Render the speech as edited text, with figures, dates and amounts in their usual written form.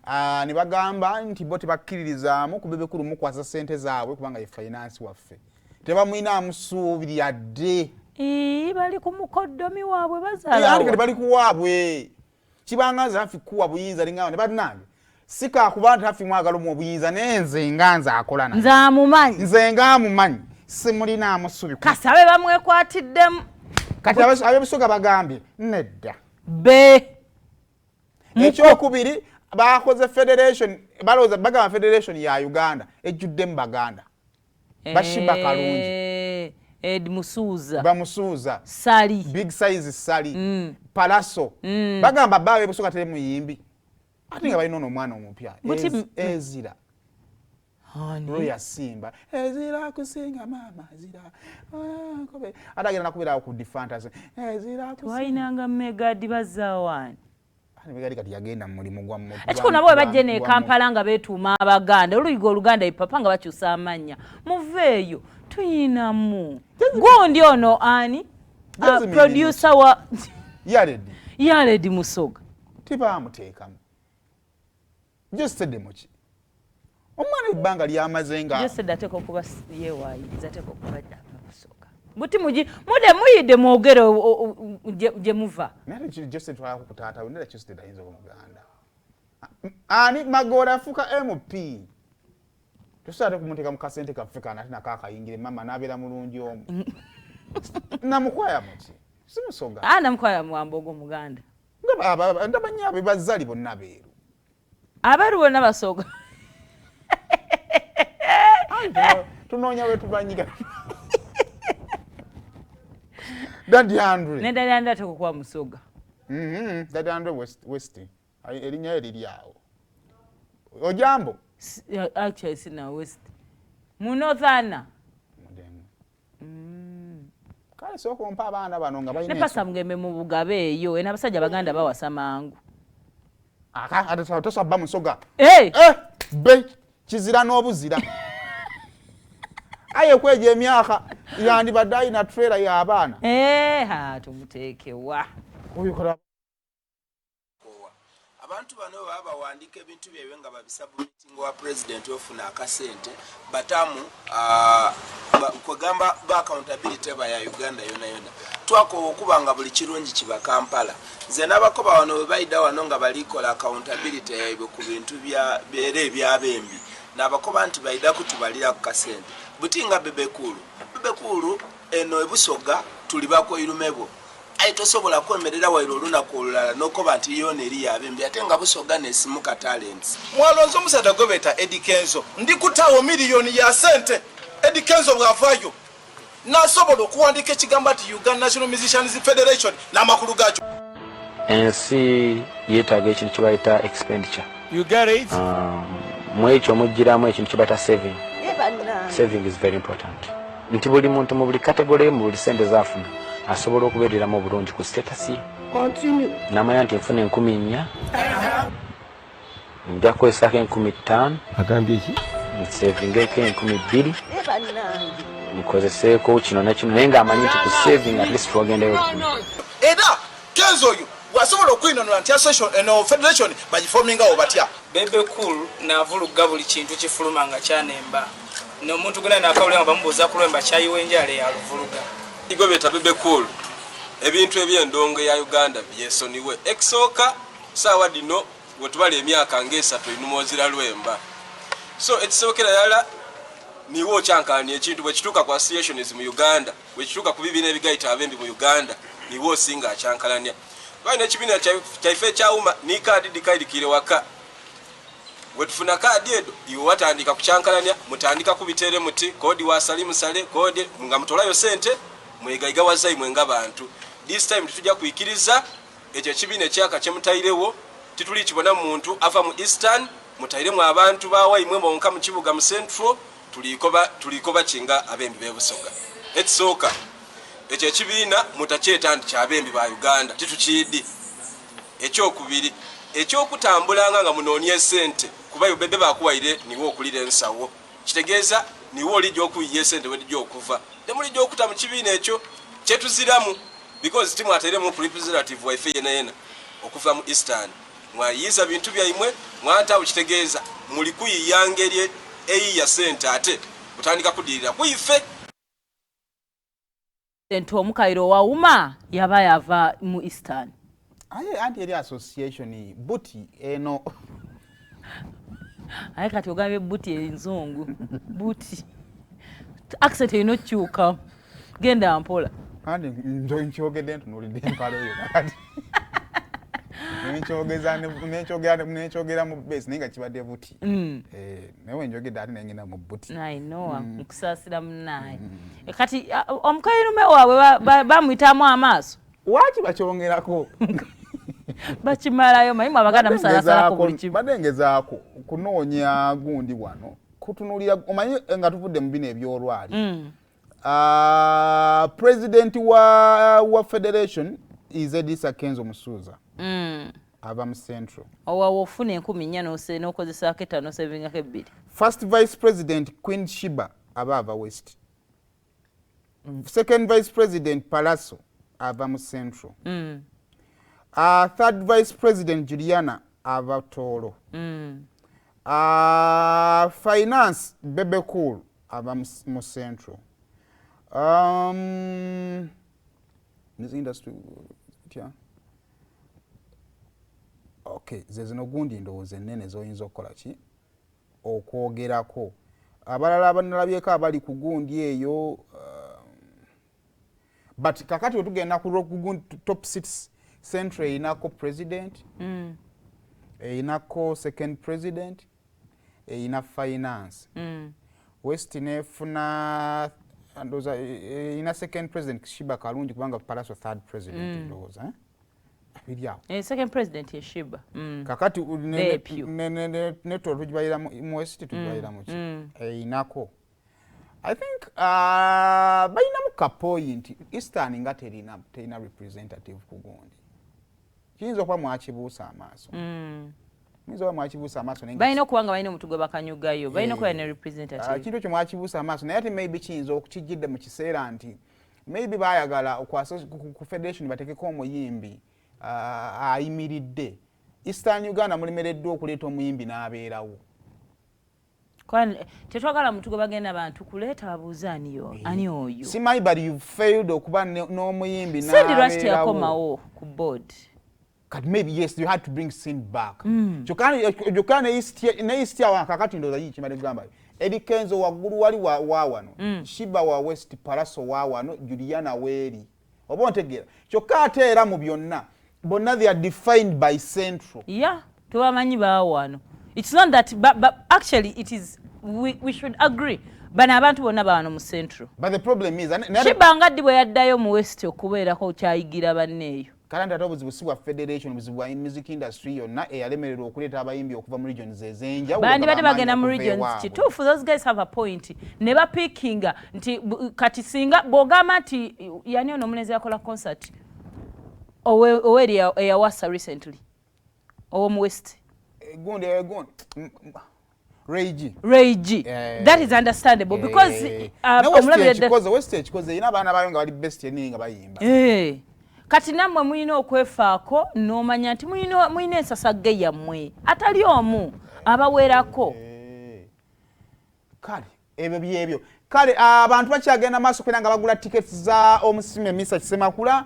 Ah, ne bagamba nti bo tebakkiririzaamu ku Bebe Cool mukwasa ssente zaabwe kubanga ye finance waffe, tebamwinaamu ssuubi lyadde. Ii, bali ku mukoddomi waabwe. Eh, anti bazalawa. Kati bali kuwaabwe kibanga nze hafi kuwa buyinza lingamba ne bannange si kakuba nti hafi mwagala omu obuyinza, naye nze nga nze akola naye. Nze amumanyi. Nze nga amumanyi, simulinaamu ssuubi. Kasabe bamwekwatiddemu. Kati ab'ebusoga bagambye nedda. Be Ekyokubiri, bakoze federation, balowooza bagamba federation ya Uganda ejjuddemu Baganda, ba Sheebah Kalungi. Eh, Ed Musuuza. Bamusuuza. Sali. Big Size Sali, Palaso. Bagamba ba abebusoga teri muyimbi, ate nga balina ono omwana omupya. Ezira. Ani? Roya Simba, ezira kusinga mama ezira. Ah, kobe ate agenda nakubirawo ku Fantasy ezira kusinga. Twalinanga Megadi Bazawaani. Ani Megadi kati yagenda mu mulimu gwa Ekikulu nabo bwe bajja eno e Kampala nga beetuuma Abaganda, oluyiga Oluganda ipapa nga bakyusa amannya. Muveeyo, tuyinamu gundi ono ani? Ah, Jasmine. Producer wa Yaredi. Yaredi Musoga. Tibamuteekamu Josede muki omwana ebbanga lyamaze nga Josede ateeka okuba yeewaayiza, ateeka okuba Ababusoga. Buti mugi mude muyidde mwogere gye muva. Naye ate Josede twalako ku taata we nera. Josede ayinza oba Muganda. Ani Magoola afuuka MP, tosobola ate kumuteeka mu kasente kaffe kano, ate nako akayingire mama n'abeera mulungi omu. Namukwaya muki si Musoga. Ah, Namukwaya Mwambogo Muganda. Nga ndaba nnyo abe bazali bonna beeru. Abeeru bonna Basoga. Tunoonya bwe tubanyiga. Daddy Andre. Ne Daddy Andre ateekwa okuba Musoga. Daddy Andre West. Erinnya lye liri awo. Ojambo. Actually sina West. Mu Northern. Mudemu. Kale sooka ompa abaana bano nga balina Ne Pastor Mugembe mu Bugabe eyo, eno abasajja Baganda bawasa mangu. Aka ate tosaba Musoga. Hey! Eh, be kizira n'obuzira. Aye kweja emyaka yandibadde alina trailer y'abaana. Eh, ha, tumuteekewa. Oyo kola. Abantu bano bwe baba bawandiika ebintu byabwe nga babisubmitinga wa president, ofuna akasente batamu kwegamba ba accountability eba ya Uganda yona yona. Twakoowa okuba nga buli kirungi kiba Kampala. Nze n'abakoba wano bwe baida wano nga balikola accountability yaibwe ku bintu era ebyabembi, n'abakoba nti baida kutubalira ku kasente buti nga Bebe Cool. Bebe Cool, eno ebusoga tuli bakoirumebwo, aye tosobola kwemerera waire olunaku olulala n'okoba nti yoona eri yabembi ate nga Busoga nesimuka talents. Mwalonze omusaadha gwe beeta Eddy Kenzo. Ndi kutaagho miliyoni ya sente Eddy Kenzo bw'avaayo n'asobola okuwandiika ekigambo ati Uganda National Musicians Federation n'amakulu gaakyo. Ensi yeetaaga ekintu kye bayita expenditure. You get it? Mu ekyo muggyiramu ekintu kye bayita saving. Saving is very important, nti buli muntu mu buli category, mu buli sente zaafuna, asobola okubeereramu obulungi ku status ye, namanya nti nfuna 4000, nja kukozesako 5000. Agambye ki? Nsavingeko 2000, nkozeseeko kino na kino, naye ng'amanyi nti ku saving at least wagendayo 1000. Era Kenzo oyo bw'asobola okwinonora nti association eno federation bagifomingawo batya? Bebe Cool navuluga buli kintu kifuluma nga kyanemba nomuntu guna nakawulira nga bamubuuza ku lwemba kyayiwa enjala eyaluvuluga. Gwe beta Bebe Cool, ebintu eby'endongo ya Uganda byesoniwe. Ekisooka, saawa dino wetubala emyaka ng'esatu einuma ozira lwemba. So ekisookera yala niwe okyankalania ekintu bwekituuka ku associations mu Uganda, bwekituuka ku bibiina ebigaita abembi mu Uganda, niwe osinga akyankalania. Twalina ekibiina kyaife ekyawuma ni kaadi dikairikire waka. Wetufuna kaadi edo iwe watandika kukyankalania, mutandika kubitere muti kodi wasali musale kodi nga mutolayo sente mwegaiga wazaimwe nga bantu. This time titujja kwikiriza ekyo ekibiina ekyaka kyemutairewo, tituli kibona muntu ava mu Eastern, mutairemu abantu bawaimwe bonka mu kibuga mu Central. Tulikoba kinga abembi bebusoga, ekisooka ekyo ekibiina mutakyeta nti kyabembi ba Uganda, titukiidi. Ekyokubiri, ekyokutambulanga nga munoonia esente, kuba yo Bebe bakuwaire niwe okulira ensawo, kitegeeza niwe olijja okuyiya esente wedijja okuva, temulijja okuta mu kibiina ekyo kyetuziramu, because timwateremu representative waife yena yena okuva mu Eastern. Mwayiiza bintu byaimwe mwanta kitegeeza muli kuyiya ngeri eyiya sente ate kutandika kudirira kuife. Nti omukairo wawuma yaba yava mu Eastern. Aye anti eri association buti eno. Aye kati ogambye buti enzungu. Buti. Accent erina okukyuka. Genda mpola. Kandi nkyogedde ntunuulidde empala eyo kati. Nenkyogera mu base naye nga kibadde buti. Naye wenjogedde ate nengenda mu buti. I know, nkusaasira munnaye. Kati omukairume waabwe bamuyitamu amaaso. Waaki bakyongerako? Bakimalayo manyi Abaganda musalasalako buli kimu. Badde ngezaako kunoonya gundi wano kutunuulira omanyi nga tuvudde mu bino ebyolwali. President wa federation is Edisa Kenzo Musuuza. Ava mu Central. Owawo ofuna 4,000 n'okozesaako 5 osavingako 2. First Vice President Queen Shiba aba ava West. Second Vice President Palaso ava mu Central. Third Vice President Juliana ava Toro. Finance Bebe Cool ava mu Central. Music industry tya. Okay, ze zino gundi ndowooza ennene z'oyinza okukola ki okwogerako. Abalala abanalabyeko abali ku gundi eyo, but kakati wetugenda ku top 6, Central erинako president, erинako second president, erina finance. West nefuna ndowooza erina second president Shiba Kalungi kubanga Palaso third president ndowooza. Biri awo. Second president ye Shiba. Kakati network tugibalira mu West, tugibalira mu ki? Erinako. I think balinamu ka point. Eastern nga terina representative ku gundi. Kiyinza okuba mwakibuusa amaaso. Muyinza okuba mwakibuusa amaaso. Balina okuba nga balina omuntu gwe bakanyugayo. Balina okuba ne representative. Ekintu ekyo mwakibuusa amaaso naye ate maybe kiyinza okukijjidde mu kiseera nti maybe baayagala ku federation batekeko omuyimbi ayimiridde. Eastern Uganda mulemereddwa okuleeta omuyimbi n'abeerawo. Tetwagala muntu gwe bagenda bantu kuleeta babuuze ani oyo. Simanyi, but you failed okuba n'omuyimbi n'abeerawo. Cindy lwaki teyakomawo ku board? Kati maybe yes, you had to bring Cindy back. Kyokka ne East awo kakati ndowooza yii kimadde kugamba. Eddie Kenzo waggulu wali wa wano. Shiba wa West, Palaso wa wano, Juliana weeri. Oba ontegeera. Kyokka ate era mu byonna bonna they are defined by Central. Yeah, tubamanyi ba wano. It's not that, but actually it is, we should agree. Bano abantu bonna ba wano mu Central. But the problem is Shiba nga ddi bwe yaddayo mu West okubeerako kyayigira banneeyo. Kale ate obuzibu si bwa federation, obuzibu bwa music industry yonna eyalemererwa okuleeta abayimbi okuva mu regions ez'enjawulo. Bandibadde bagenda mu regions kituufu, those guys have a point. Ne bapikinga nti kati singa bw'ogamba nti yani ono omulenzi yakola concert oweri eyawasa recently ow'omu West. Gundi Ray G. Ray G. That is understandable because West ekikoze erina abaana bayo nga bali best yennyini nga bayimba. Kati nammwe mulina okwefaako n'omanya nti mulina ensasagge yammwe atali omu abawerako. Kale ebyo byebyo. Kale abantu bakyagenda maaso kwera nga bagula tickets za omusime Misa Kisemakula.